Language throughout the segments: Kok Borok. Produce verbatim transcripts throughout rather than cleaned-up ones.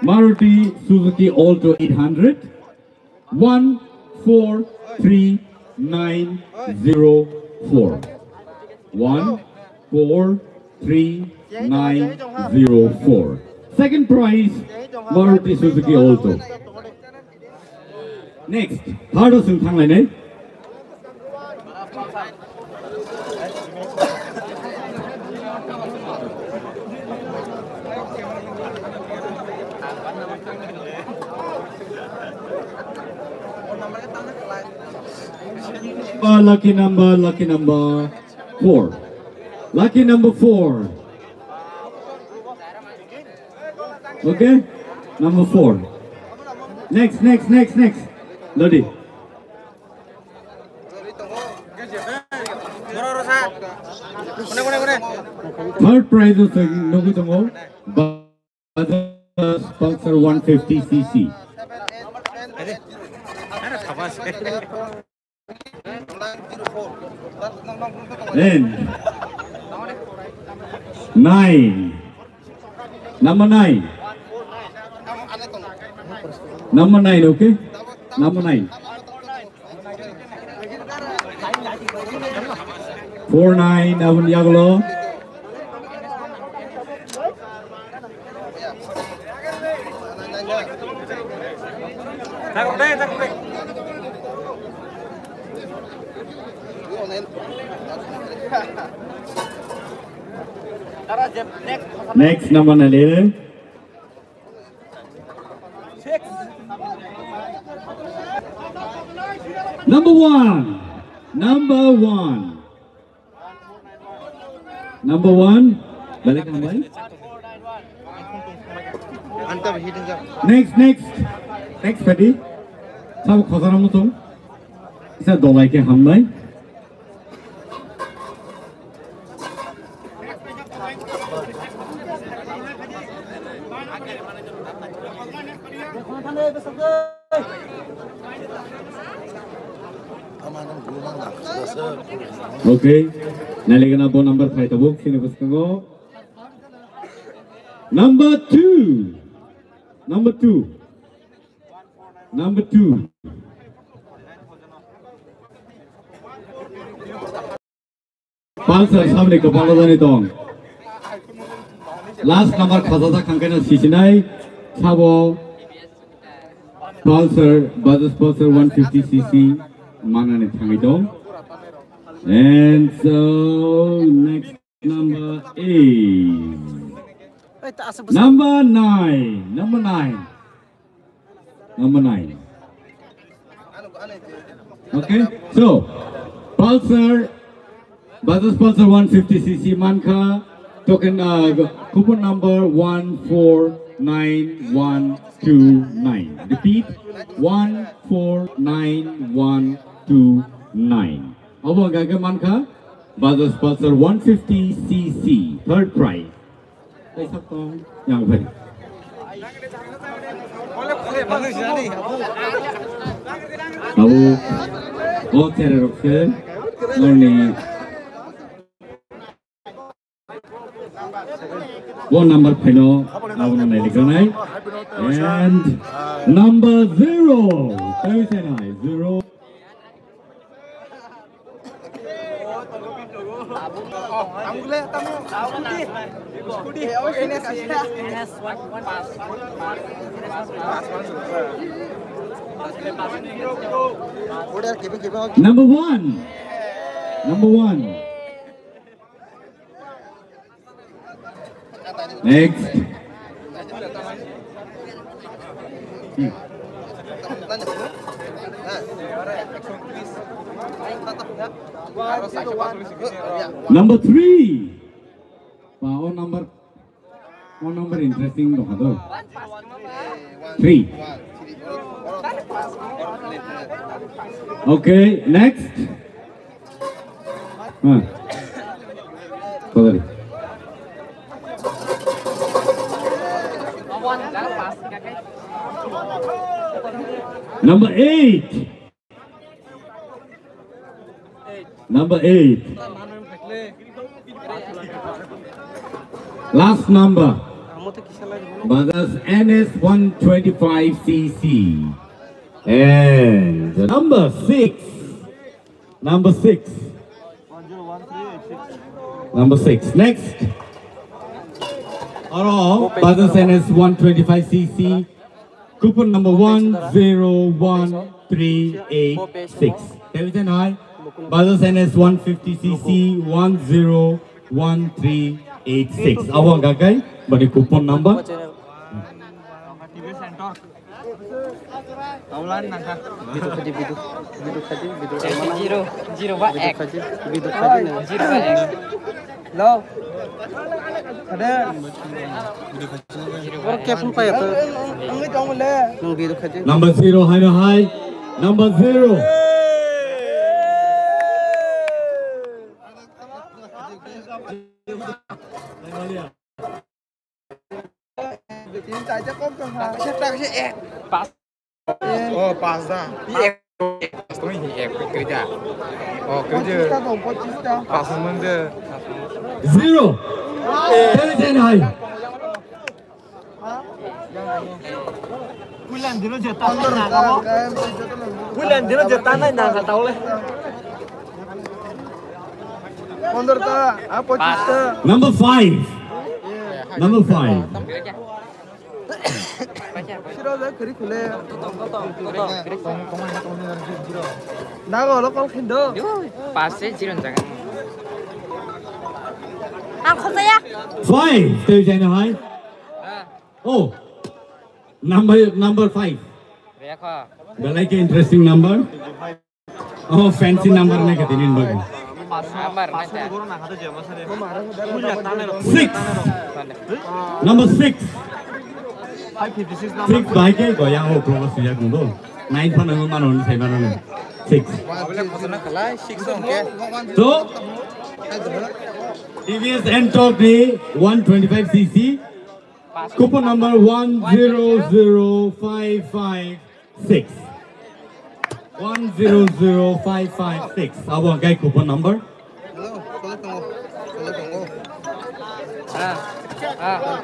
Maruti Suzuki Alto eight hundred, one four three nine zero four. One four three nine zero four. Second prize, Maruti Suzuki Alto. Next, third o chwng thanglainai. Uh, lucky number, lucky number four. Lucky number four. Okay? Number four. Next, next, next, next. Lodi. Third prize o chwng nugwi tongo. Bajaj Pulsar one fifty C C. And nine. Number nine. Number nine, okay? Number nine. Four nine, aboni yagulo. Next number na lele. Number one. Number one. Number one. Balik number. Next, next. Next, Fadi. Sabo khosana mutung. Isa dolai ke hamnai. Okay. Naligana bo number five tabuk sini bwskango. Number two. Number two. Number two. Pulsar samni kwbangma jani tong. Last number khajajak thangkhe no sisinai sabo Pulsar, Bajaj Pulsar one fifty C C manani thangwi tong. And so next number eight. Number nine. Number nine. Number nine. Okay, so Pulsar, Bajaj Pulsar one fifty C C mankha, token, uh, coupon number one four nine one two nine. Repeat, one four nine one two nine. Obo hwnkha khe mankha Bajaj Pulsar one fifty C C, third prize. Tei sak tong yang phai. Abo o chere rok se noni o number phaino abo no nai likranai. And number zero. Tei se nai zero. Number one. Number one. Next. Number three. Wow, number, oh, number interesting dong do. Three. Okay, next. Hmm. Sorry. Number eight. Number eight. Last number. Bajaj N S one twenty-five C C. And number six. Number six. Number six. Next. Aro, Bajaj N S one twenty-five C C. Coupon number one zero one three eight six. Television hai. Bajaj N S one fifty C C one zero one three eight six. Awa gagai, bani coupon number. Bidu khadi, bidu, bidu khadi, bidu. Zero, zero ba ek. Bidu khadi, bidu khadi na. Zero ba ek. Hello. Ada. Oro khe phone paiya to. Ang tong le. Nang bidu khadi. Number zero, hai no hai. Number zero. Taksa, taksa ek. Pas. Oh, pas da. Ek. Pas to hi ek, kerja. Oh, kerja. Pachista dong, pachista. Pas mende. Zero. Seven hai. Bulan dino jeta. Bulan dino jeta nai na ka taule. Pondro ta, ah, pachis ta. Number five. Number five. Siro da kiri khule. Nago lo kol khindo. Pas se jiron jaga. Ang khosaya. Five, tei jai na hai. Oh. Number, number five. Rekha. Belai ke interesting number. Oh, fancy number nai ka tinin bagi. Number nai ta. Six. Number six. Six bai ke goya ho promo suya kundo. Nine pa nang mano ni sai mano ni. Six. Six dong ke. So, T V S Ntorq ni one twenty-five C C. Coupon number one zero zero five five six. One zero zero five five six. Abo ang kai coupon number. Hello, hello, hello, hello. Ah, ah.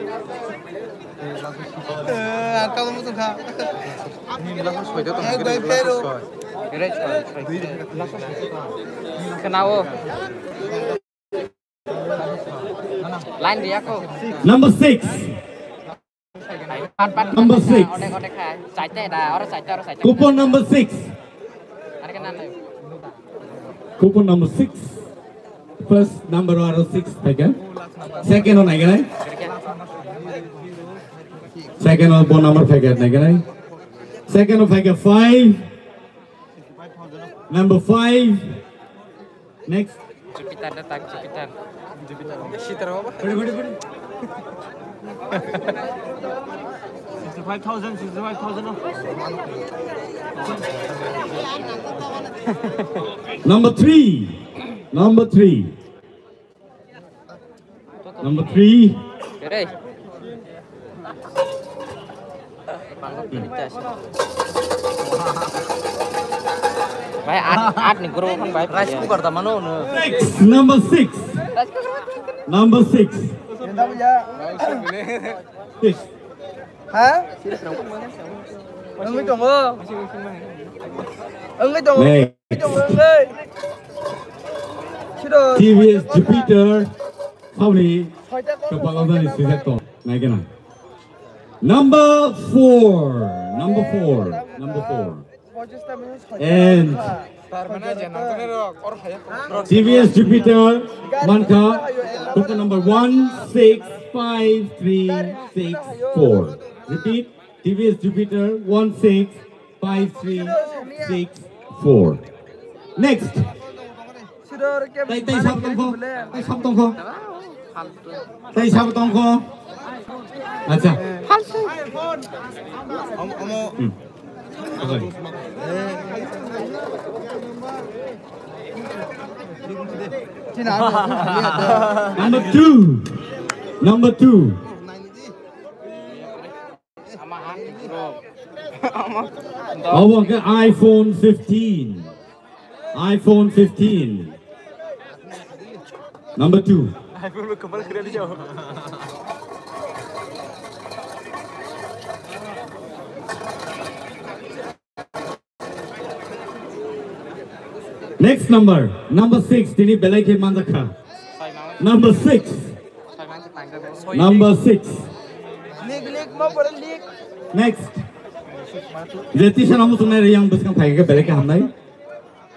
Eh, ang kamu tuh kak. Ini langsung soy jatuh. Eh, baik, baik. Kena wo. Line dia ko. Number six. Pat, pat, Number pat, six. Odek, odek hai. Saite da, oro saite, oro saite. Coupon number six. Are ke nan. Coupon number six. First number aro six phaikha. Second o naiganai. Second o bo number phaikha naiganai. Second o phaikha five. Number five. Next. Jupiter da tak Jupiter. Jupiter. Sitara ba? Budi, budi, budi. Sixty-five thousand, sixty-five thousand. Number three. Number three. Number three. Kere. Bhai, at, at ni guru kan bhai. Rice cooker da mano no. Six, number six. Number six. Six. Ha? Wngwi tongo. Wngwi tongo. Next. Wngwi tongo, wngwi. Siro. T V S Jupiter. Sauni. Soita kok. Kepala dari sejak to. Naik kena. Number four. Number four. Number four. And T V S Jupiter mankha, coupon number one six five three six four. Repeat, T V S Jupiter one six five three six four. Next. Tai, tai sab tongkho, tai sab tongkho. Tai sab tongkho. Acha. Hmm. Number two. Number two. Obo ke iPhone fifteen. iPhone fifteen. Number two. iPhone bo kwbang kwrwi jao. Next number, number six, tini belai khe manjak kha. Number six. Number six. Lik, lik, mo pore lik. Next. Je tisa namu sunai re yang bwskang phai khe belai khe hamnai.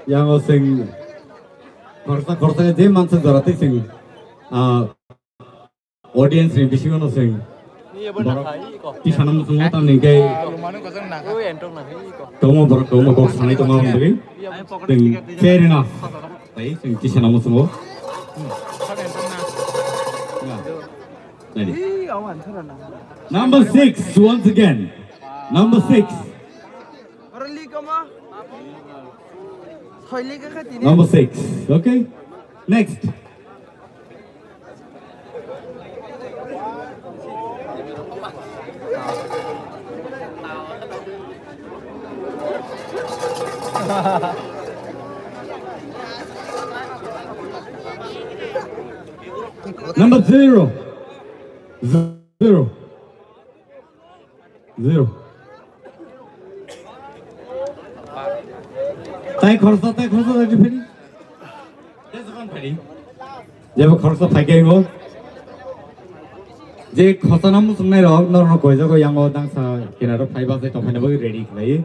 Yang o sing khorsa khorsa je mansa jora tei sing. Ah, Audience ni bisingo no sing. Borok tisana muchungo tamni hingke. Ui, entok na khai iko. Tongmo borok tongmo kok sanai tongma hwn bagwi. Sing fair enough. Tai sing tisana muchungo. Nadi. Number six, once again. Number six. Number six. Okay. Next. Number zero. Zero. Zero. Tai khorsa, tai khorsa, tai phiri. Jebo khoroksa phai khe bo. Je khosana muchungnai rok norno koijago yango dangsa kinaro phaiba je tongphaina bagwi ready khlai.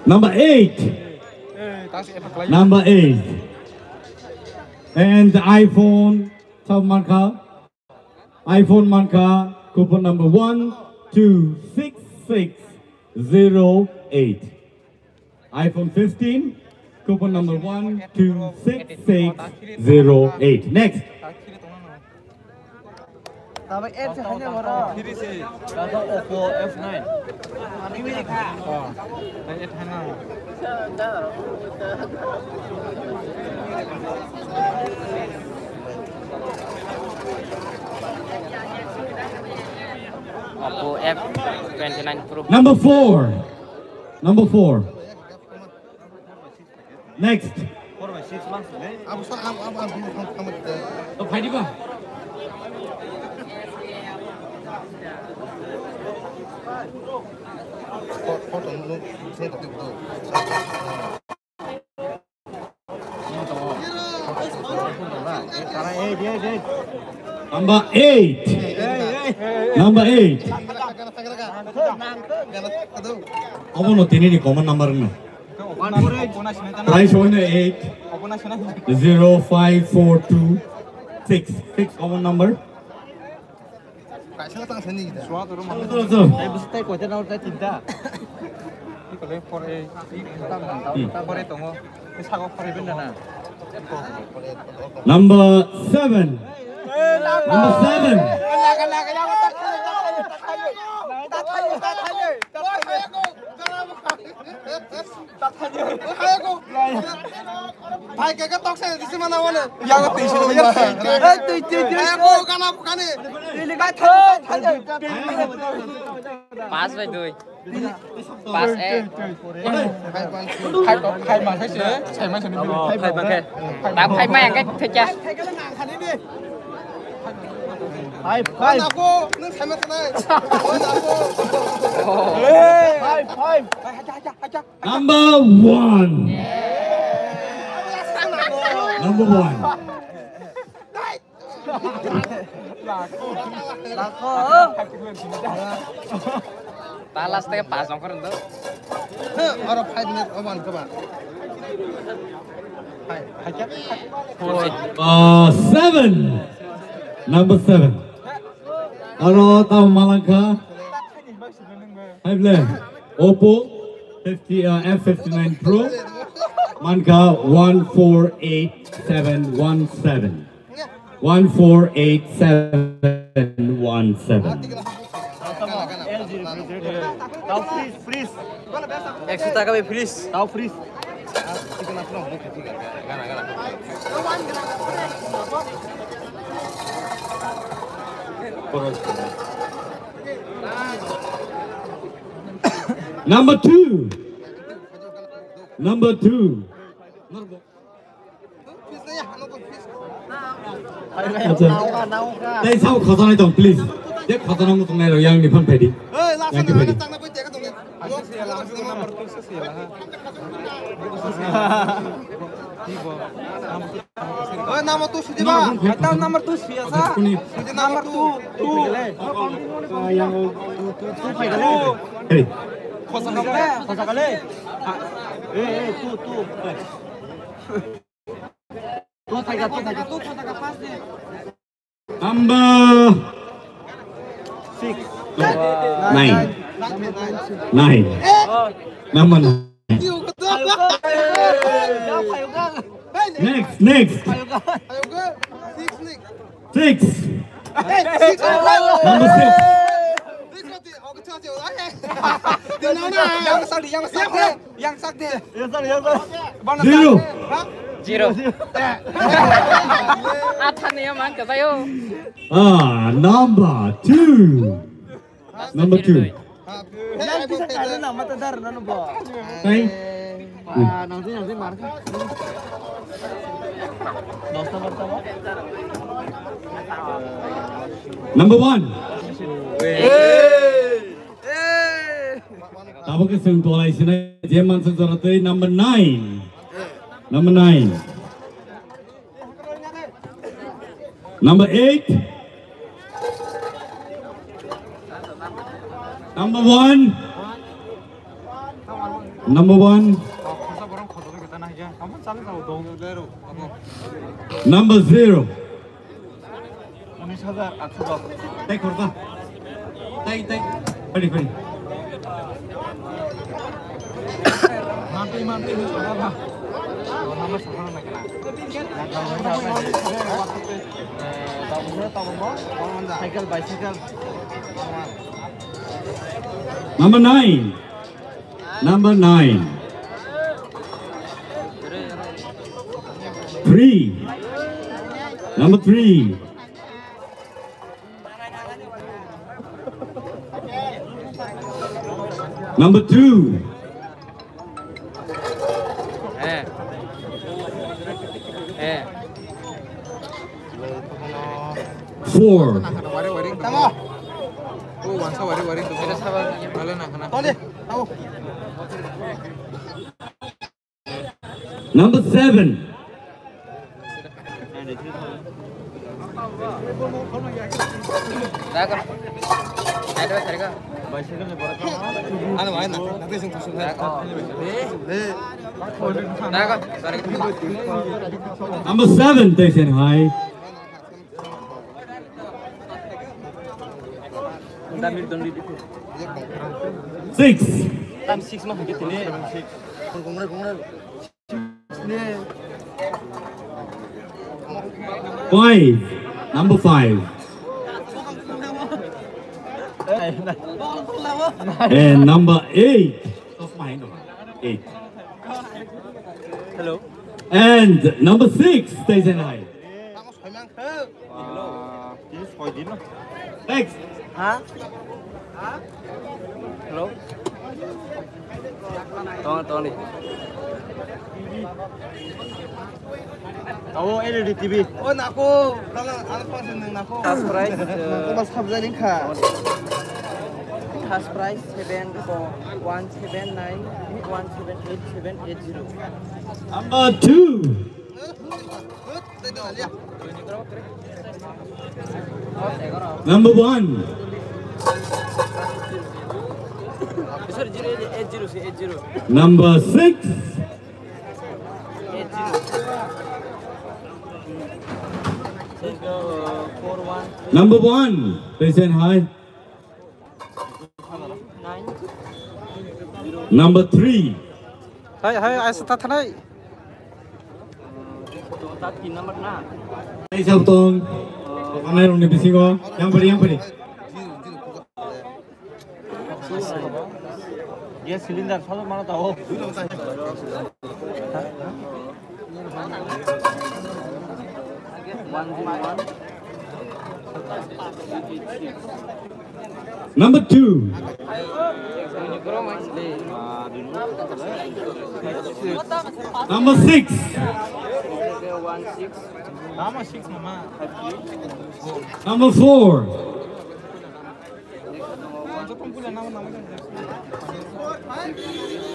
Number eight. Number eight. And the iPhone, South Marka. iPhone mankha, coupon number one two six six zero eight. iPhone fifteen, coupon number one two six six zero eight. Next. Oppo F nine. Oppo F twenty-nine Pro. Number four. Number four. Next. Abo sa, abo, abo, abo, abo, abo, abo. To phaidi ba? Pho-, photo no, no, no, no, no. Number eight. Number eight. Obo no tini ni common number no. Price one eight zero five four two six. Six common number. Kaisa tang sani kita. Suwa turu mangsa. Suwa turu. Tai bwswk tai koita na tai tinta. Ikole pore, pore tongo. Sago pore benda na. Number seven. Number seven. Bhai, keke tok se disi mana wale? Yago tei se dima. Eh, tei, tei, tei. Eh, bo kana, bo kani. Tei le ka tho, tho. Pass bai dui. Pass e. Khai, khai ma khai se. Sai ma se ni. Khai ma khai. Ta khai ma yang khai thecha. Five, five. Nako, nung sai ma sanai. Nako. Five, five. Number one. Number one. Ta last tei pass ong khorang do. Oro five minute oman keba. Uh, seven. Number seven. Aro tamo malangkha. Hai ble. Oppo fifty, uh, F fifty-nine Pro. Mankha one four eight seven one seven. One four eight seven one seven. Tao freeze, freeze. Ekso taka bai freeze. Tao freeze. Number two. Number two. Acha. Tei sabo khosanai tong, please. Je khotona muchungnai rok yang ni phone phaidi. Yang ni phaidi. Oi, number two sudi ba. Eta number two sudi asa. Sudi number two, two. Hey. Khosa kale, khosa kale. Eh, eh, two, two. Two thaiga, two thaiga. Number six. Nine. Nine. Number nine. Next, next. Six. Number six. Yang sak di, yang sak di. Yang sak di. Yang sak di, yang sak di. Bana zero. Sak di, ha? Zero. Athani yang man kasayo. Ah, number two. Number two. Yang bisa kali nama tadar nanu bo. Thank. Ah, nanti, nanti marka. Number one. Tabuk ke seng tolai sini je mansuk jora tei number nine. Number nine. Number eight. Number one. Number one. Number zero. Unis hajar atsho dos. Tai korta. Tai, tai. Pari, pari. Mantri, mantri, ini apa? Nama sekarang nak kena. Cycle, bicycle. Number nine. Number nine. Three. Number three. Number two. Eh. Eh. Four. Number seven. Number seven, Tesen Hai. Six. Tam six ma hake tini. Five. Number five. And number eight. Eight. Hello. And number six, Tesen Hai. Ah, tini soi din no. Next. Ha? Hello? Tong, tong ni. Abo L E D T V. Oh, nako, kala, ano pa sa nang nako. First prize, uh, Nako mas habla rin ka. First prize seven four one seven nine one seven eight seven eight zero. Number two. Number one. Sorry, zero eight, eight zero, eight zero. Number six. Eight zero. Thank you, four one. Number one, Tesen Hai. Number three. Hai, hai, aisa ta thanai. Hai, sabtong. Anai rongni bisingo. Yang beri, yang beri. Gas cylinder, solo mana tahu? Number two. Number six. Number four.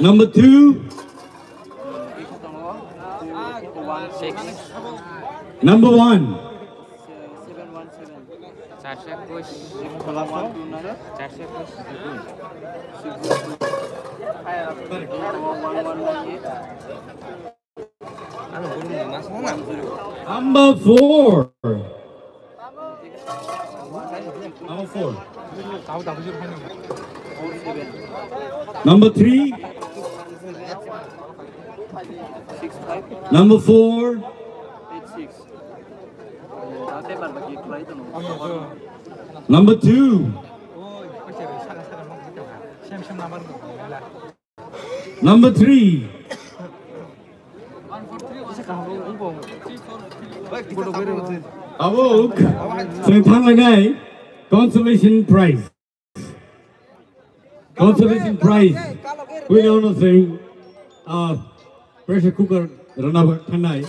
Number two. Number one. চারশো একুশ। চারশো একুশ। Number four. Number four. Number three. Number four. Number two. Number three. Tabuk, chwng thanglainai consolation prize. Consolation prize. Winner no chwng, ah, pressure cooker rwna thangnai.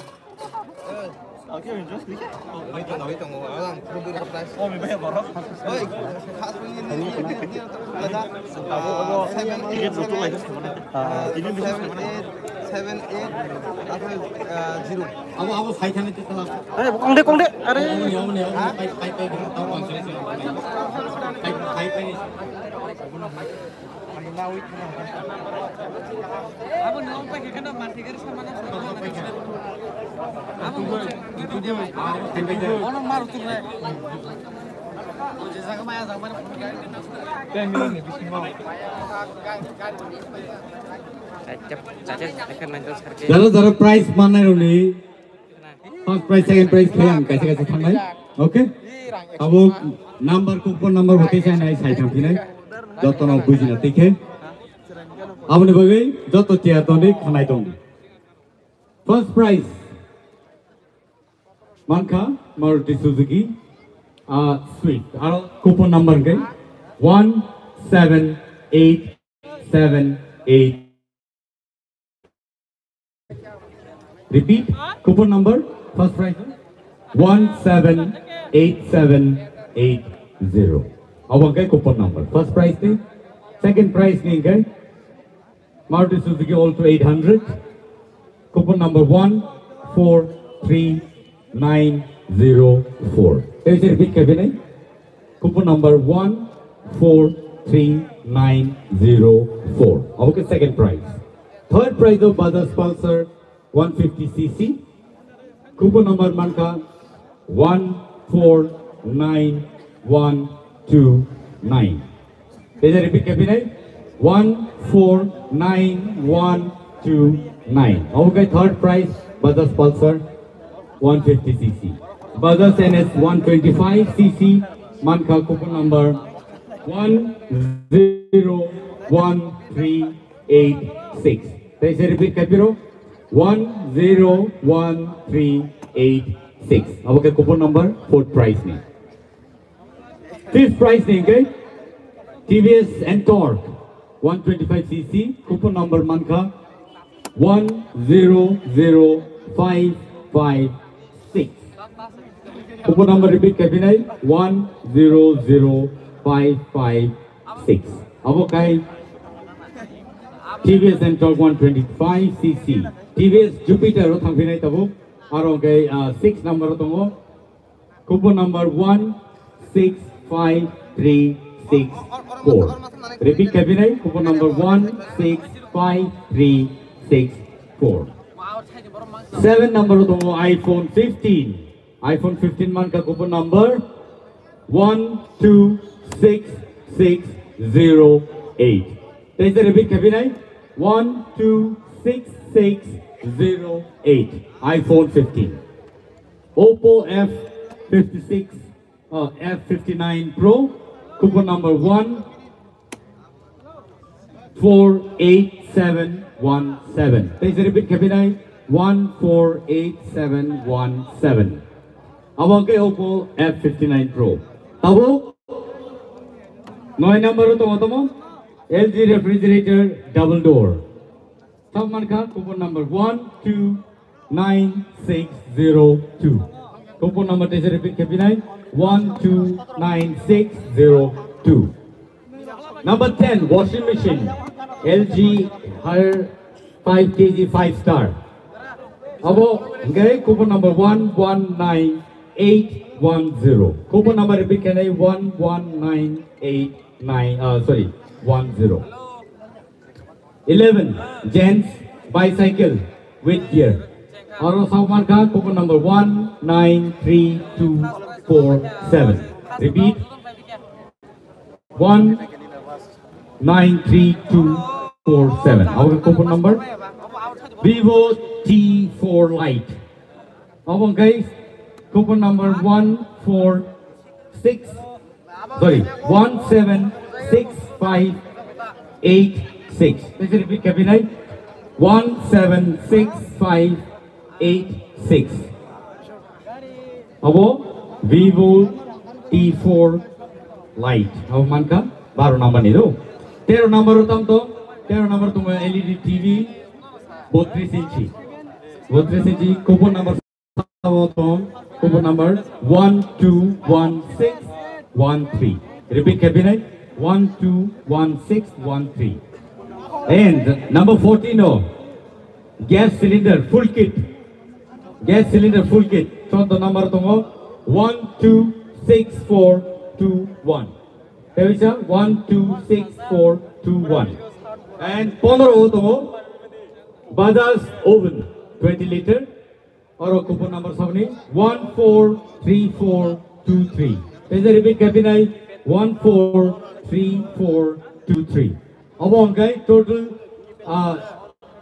Abo, abo, sai thani twi tala. Are, kong de, kong de. Are. Pai, pai, pai, pai, pai, pai, pai, pai, pai. Jara jara prize manai roni. First prize, second prize khe ang kaisa kaisa thangnai. Okay? Abo number, coupon number bo teisa nai sai thang phinai. Joto no bujina tikhe. Aboni bagwi joto chair toni khanai tong. First prize mankha Maruti Suzuki, ah, Swift. Aro coupon number khe one seven eight seven eight. Repeat, coupon number, first prize, one seven eight seven eight zero. Abo hwnkhe coupon number, first prize ni, second prize ni hwnkhe Maruti Suzuki Alto eight hundred, coupon number one four three nine zero four. Tei se repeat khe bini. Coupon number one four three nine zero four. Abo khe second prize. Third prize of Bajaj Pulsar one fifty C C. Coupon number mankha one four nine one two nine. Teisa repeat khe phinai, one four nine one two nine. Abo khe third prize Bajaj Pulsar one fifty C C. Bajaj N S one twenty-five C C mankha coupon number one zero one three eight six. Teisa repeat khe phiro, one zero one three eight six. Abo khe coupon number fourth prize ni. Fifth prize ni hwnkhe T V S Ntorq one twenty-five C C, coupon number mankha one zero zero five five six. Coupon number repeat khe phinai, one zero zero five five six. Abo khe T V S Ntorq one twenty-five C C. T V S Jupiter o thang phinai tabuk. Aro hwnkhe, ah, six number o tongo. Coupon number one six five three six four. Repeat khe phinai, coupon number one six five three six four. Seven number o tongo iPhone fifteen. iPhone fifteen mankha coupon number one two six six zero eight. Teisa repeat khe phinai, one two six six zero eight. iPhone fifteen. Oppo F fifty-six, uh, F fifty-nine Pro, coupon number one four eight seven one seven. Teisa repeat khe phinai, one four eight seven one seven. Abo hwnkhe Oppo F fifty-nine Pro. Tabuk nine number o tongo tamo L G refrigerator double door. Tabuk mankha coupon number one two nine six zero two. Coupon number teisa repeat khe phinai, one two nine six zero two. Number ten, washing machine, L G, her five K G five star. Abo hingke coupon number one one nine eight one zero. Coupon number repeat kene one one nine eight nine, uh, sorry, one zero. Eleven, gents bicycle with gear. Aro saman kha coupon number one nine three two four seven. Repeat, one nine three two four seven. Our coupon number, Vivo T four Lite. Abo hingke coupon number one four six, sorry, one seven six five eight six. Please repeat, Kabinai. One seven six five eight six. Abo Vivo T four Lite. Abo mankha baro number ni do. Tero number o tam to, tero number tongo L E D T V, botris inchi. Botris inchi, coupon number tong, coupon number one two one six one three. Repeat, Kabinai, one two one six one three. And number fourteen o, gas cylinder full kit. Gas cylinder full kit. Chonto number tongo one two six four two one. Tebisa one two six four two one. And pondro o tongo Bajaj oven twenty liter. Oro coupon number sabni one four three four two three. Please repeat, Kabinai, one four three four two three. Obo hingke total, ah,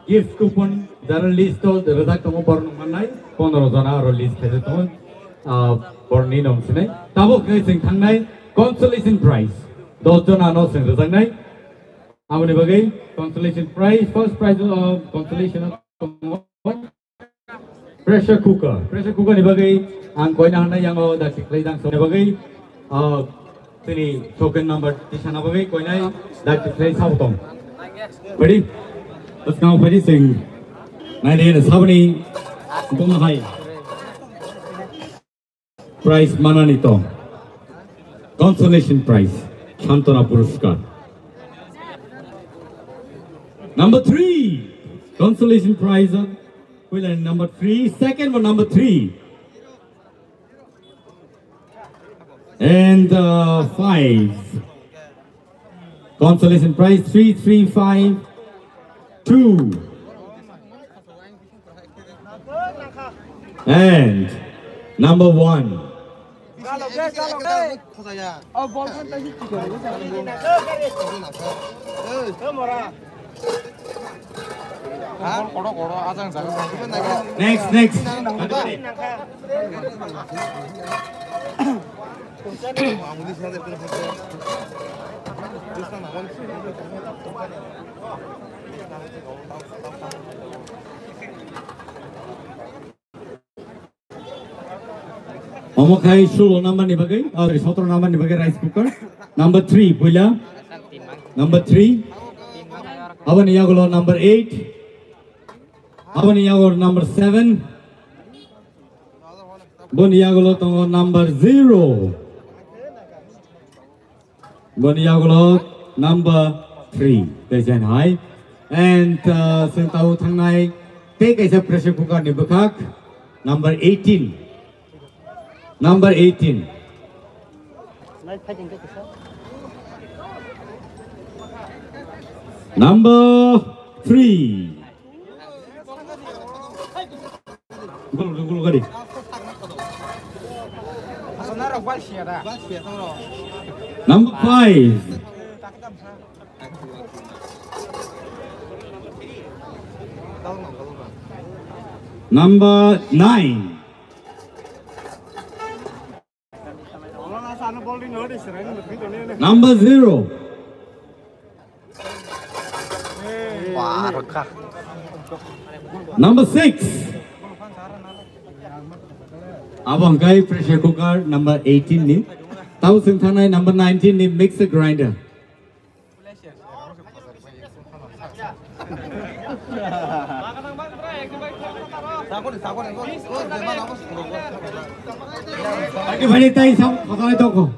gift coupon jara list o rwjak tongo borok nung mannai pondro jona aro list khaijak tongo, ah, borok ni nung sinai. Tabuk khe chwng thangnai consolation prize dos jona no chwng rwjaknai. Aboni bagwi consolation prize, first prize o consolation o tongo pressure cooker. Pressure cooker ni bagwi ang koina hanai yango dakti khlai dang soni bagwi, ah, tini token number tisana bagwi koinai dakti khlai sabo tong. Ready? Bwskang phai sing nai de sabni bung hai. Prize manani tong. Consolation prize, Santona Puruskar. Number three, consolation prize, uh, puila number three, second one number three. And, uh, five. Consolation prize three three five two. And number one. Next, next. Omo khai sullo number ni bagwi, oh, sorry, sotro number ni bagwi rice cooker. Number three, puila. Number three. Aboni yagulo number eight. Aboni yagulo number seven. Boni yagulo tongo number zero. Boni yagulo number three. Tei jen hai. And, uh, chwng tau thangnai tei kaisa pressure cooker ni bwkhak number eighteen. Number eighteen. Number three. Gul, gul, gul, gari. Number five. Number nine. Number zero. Number six. Abo hwnkhe pressure cooker number eighteen ni. Tamo chwng thangnai number nineteen ni mixer grinder. Bani, bani, tai sam, khotai toko.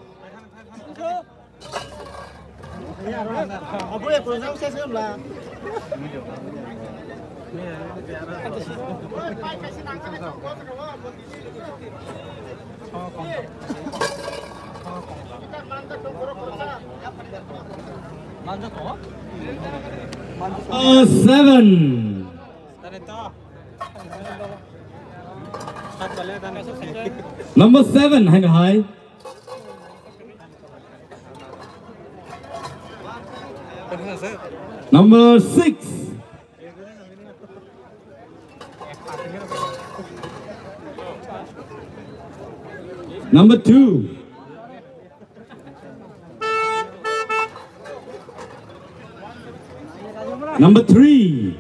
Uh, seven. Number seven, hai hai. Number six. Number two. Number three.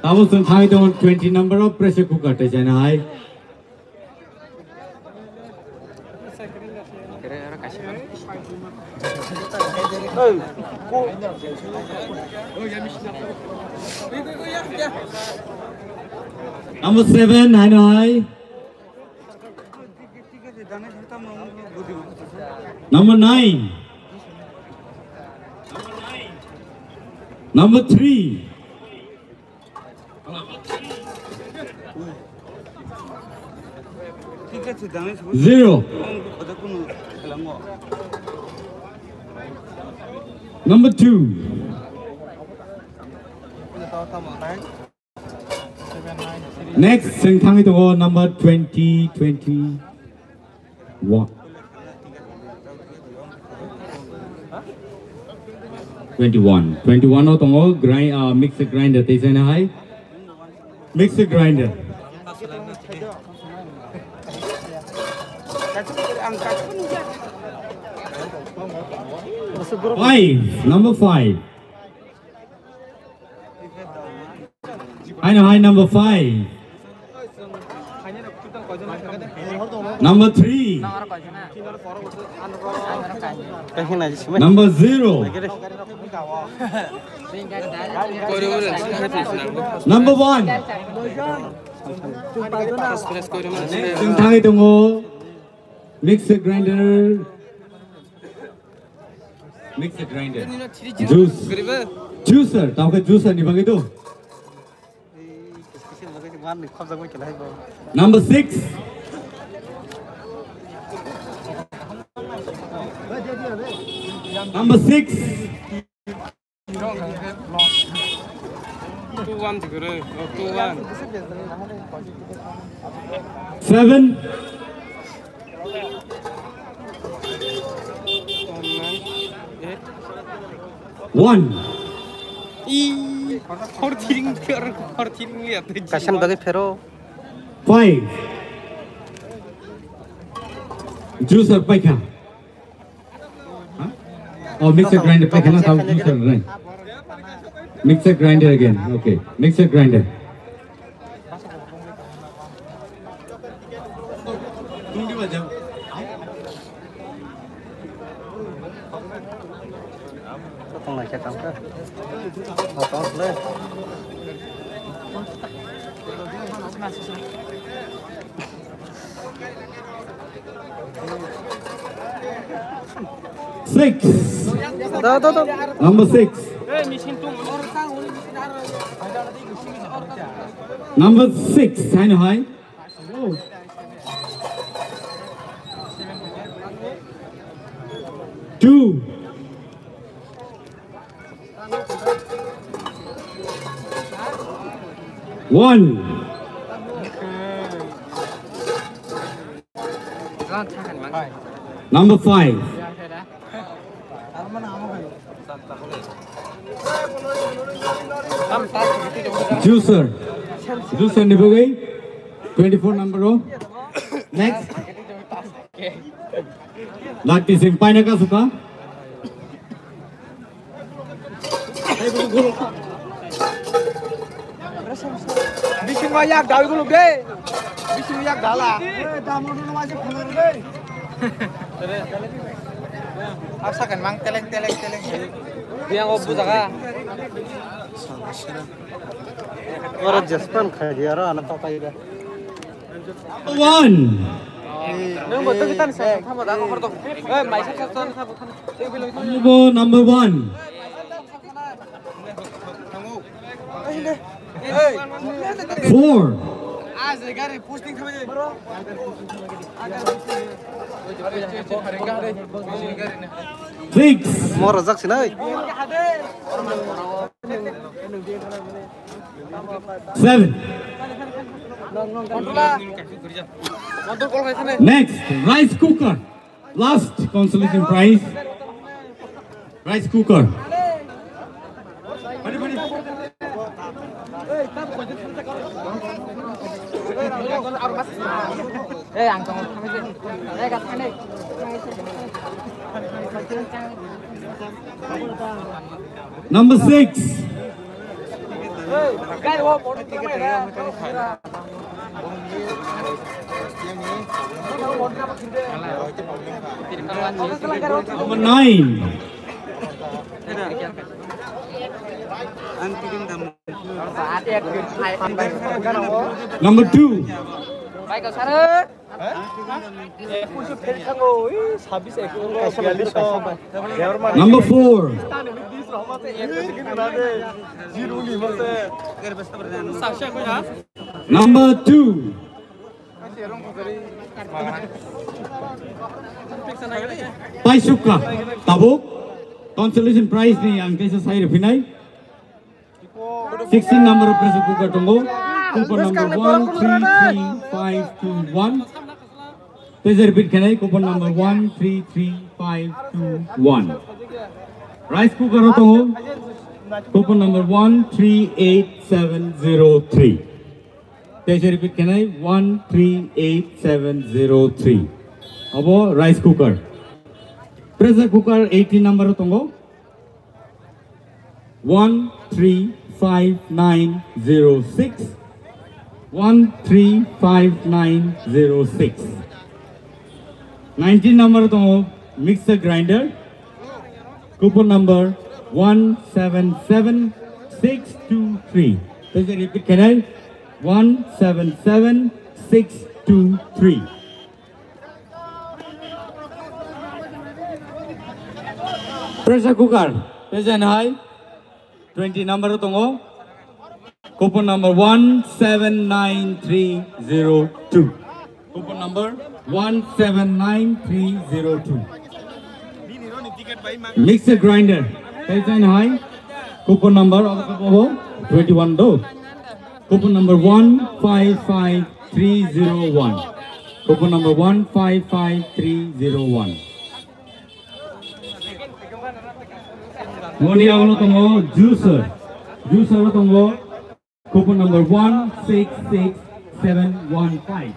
Tabuk chwng thangwi tongo twenty number o pressure cooker tei chana hai. Number seven, hai hai. Number nine. Number three. Zero. Number two. Next, chwng thangwi tongo number twenty, twenty-one. Twenty-one. Twenty-one o tongo grind, uh, mixer grinder tei chana hai. Mixer grinder. Five, number five. Hai no hai number five. Number three. Number zero. Number one. Next, chwng thangwi tongo mixer grinder. Mixer grinder. Juice. Juicer. Tamo khe juicer ni bagwi to. Number six. Number six. Two one. Seven. One. Kaisa bagwi phero. Five. Juicer paikha. Oh, mixer grinder paikha na, tamo juicer grind. Mixer grinder again. Okay, mixer grinder. Six. Number six. Number six, hai no hai. Two. One. Number five. Juicer. Juicer ni bagwi twenty-four number o. Next. Lati sing paina ka suka. Bising ma yak dawi guluk de. Bising yak dala. Aksa kan mang teleng teleng teleng. Dia ngo bujaga. Ora Jaspan khai dia ora anak pakai dia. One. Nang bo tagi tan sa thamo da ko hor do. Eh, mai sa sa sa thamo thamo. Tagi bilo. Number one. Four. Six. Moro jak sinai. Seven. Next, rice cooker. Last consolation prize, rice cooker. Number six. Number nine. Number two. Number four. Number two. Paisuka tabuk consolation prize ni ang kaisa sai rwphinai. Sixteen number o pressure cooker tongo. Coupon number one three three five two one. Please repeat khenai, coupon number one three three five two one. Rice cooker o tongo. Coupon number one three eight seven zero three. Please repeat khenai, one three eight seven zero three. Abo rice cooker. Pressure cooker eighteen number o tongo. One three five nine zero six, one three five nine zero six. Nineteen number tongo mixer grinder, coupon number one seven seven six two three. Please repeat khenai, one seven seven six two three. Pressure cooker, present hai twenty number tongo. Coupon number one seven nine three zero two. Coupon number one seven nine three zero two. Mixer grinder, present hai. Coupon number twenty-one do. Coupon number one five five three zero one. Coupon number one five five three zero one. Moni abo tongo juicer. Juicer tongo. Coupon number one six six seven one five.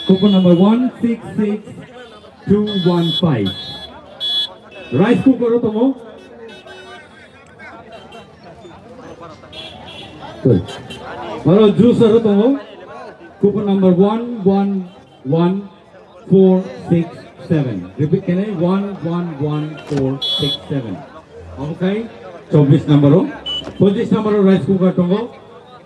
Coupon number one six six two one five. Rice cooker tongo. Aro juicer tongo. Coupon number one one one four six seven. Repeat kene, one one one four six seven. Omokai chobbish number o. Pochissh number o rice cooker tongo.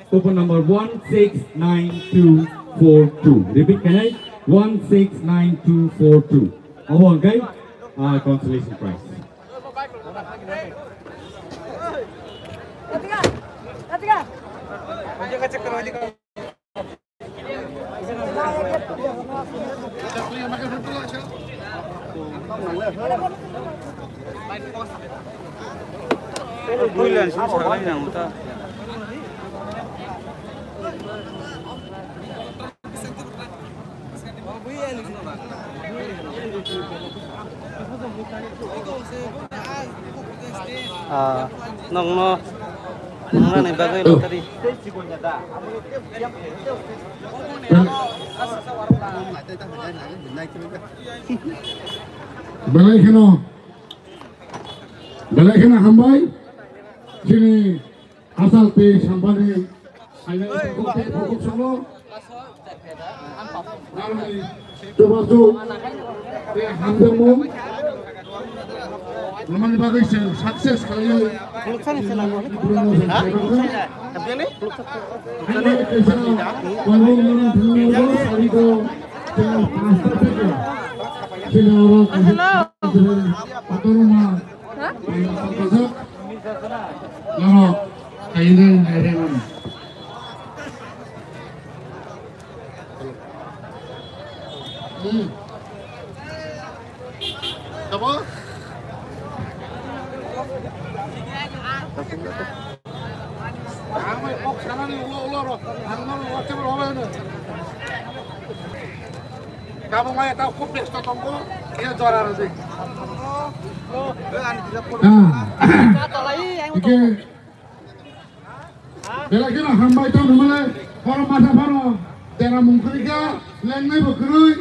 Coupon number one six nine two four two. Repeat kene, one six nine two four two. Omokai, ah, consolation prize. Ah, nokno noknani bagwi lottery. Belai kheno, belai kheno hambai. Chini Asal tei sampani sainai tei pokok solo. Namani chubachu tei hamjakmung. Namani bagwi se success khlaiwi. Haino kaisa kongmung mwnwi thangmung sari do. Hello. Kotorma. Nono kainai nairemani. Hmm. Tamo? Ang mai kok sanani ulo ulo ro. Ang no WhatsApp ro hobe no. Kamo mai ta khub besto tongko. Ye jora ro de. Ah. Ike. Belai kheno hambai tong hwnmale, borok masa phano deramung kwrwi kha, lengnai bo kwrwi.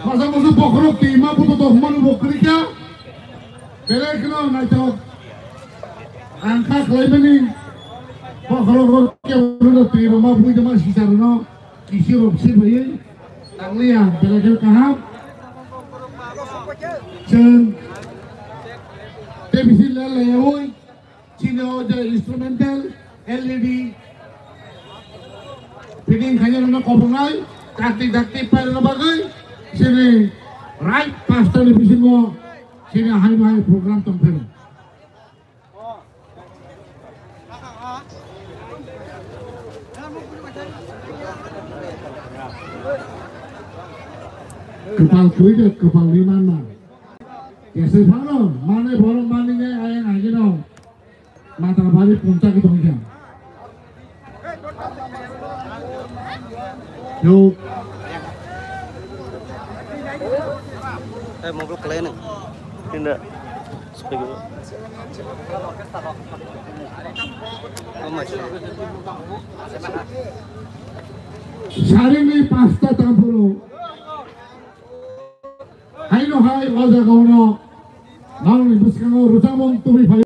Masa musu bokhorok twi ma buto tong hwnmani bo kwrwi kha. Belai kheno naithok. Ang kha khlaimani bokhorok rok kebo rwno twi rwma bui tongma sisa rwno. Kisi rok sir bai tangliya belai khe kaham. Chwng tei bisi le leyaui chini o je instrumental L E D fitting khaina rwna kobrwnai dakti dakti pairwna bagwi chini right pasta ni bisingo chini hai bai program tongphuru. Kwpal kwrwi de kwpal ri manna. Kesai phano manai borok manwi nai ayang agino. Mata bari pungcha ki tongkha. Yo. Eh, mobile kalai nang. Tinda. Speaker. Oh my God. Sarini pasta tampuro. Haino hai o jaga ono. Nangni bwskango rwchapmung tubui phai.